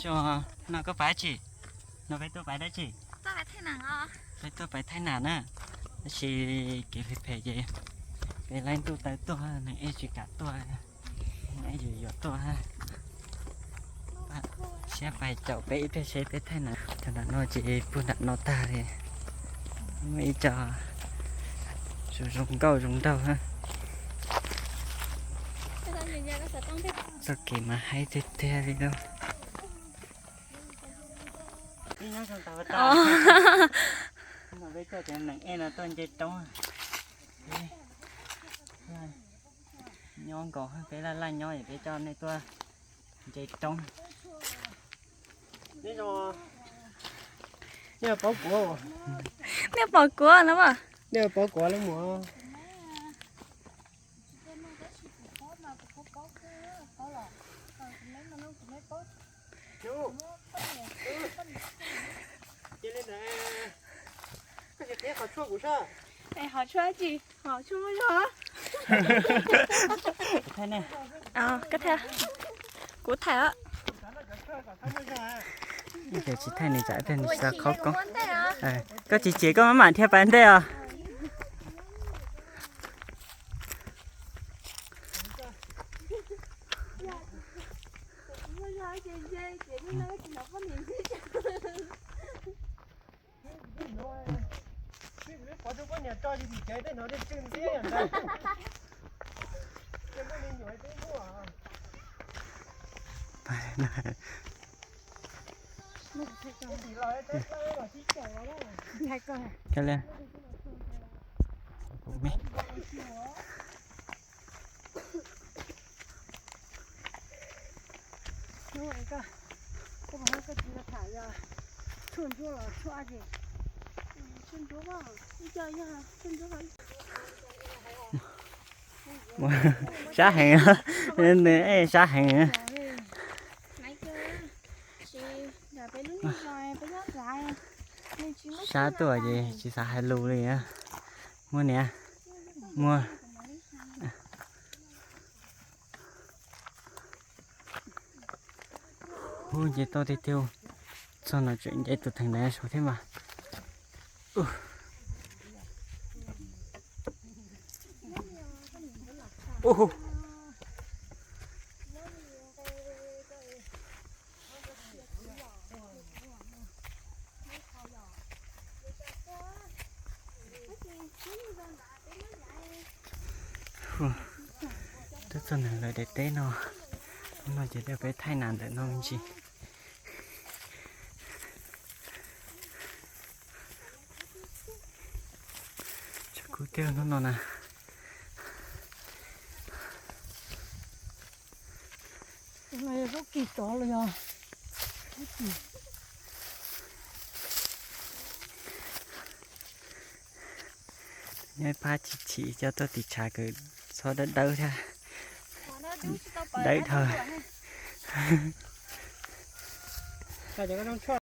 Cov no koj pais dab tsi? No peb tuaj pais dab tsi? Peb tuaj pais thaij nas na. Tab sis kev phem phem ces peb laib ntuj taw tuaj, neeg ej tsis kam tuaj, neeg ej yuav yuav tuaj. Siab pais caum peb ib pliag seb peb thaij nas. Cov nram no ces puag nram no tag li. Muaj ib co zoo zoo nkauj zoo nraug. Txoj kev mas haib tiag tiag li lauj. Peb coj cov neeg ej no tuaj nce roob. Nyob nkaus peb laj laj nyob es peb coj nej tuaj nce roob. Nej paub kuv, nej pom kuv no, nej paub kuv los mas. Cia li ntawd, koj tsis qhia qhov tshuaj kuv saib. Qhov tshuaj tsis, qhov tshuaj muaj zog. Koj thaij, kuv thaij os. Ib tias tsis thaij nws tsam ib pliag nws xav qhaub koob. Koj tsis txiav koj maj mam dhia pais ntej os. Sab heev, sab heev. Sab tuaj ces tsis xav hais lus li. Muaj niam, muaj. Ub, nce tau tiag tiag, txog no tseem nce tus theem ntawd saud thiab mas. Twb txog ntawm lawv daim teb no, no ces peb thaij nas ntawm no me ntsis. Tshav kub tiag hnub no na. Nyob ib phab chim chim coj tuaj tim tshav kws txhob dawb dawb thiab. Dawb dhau.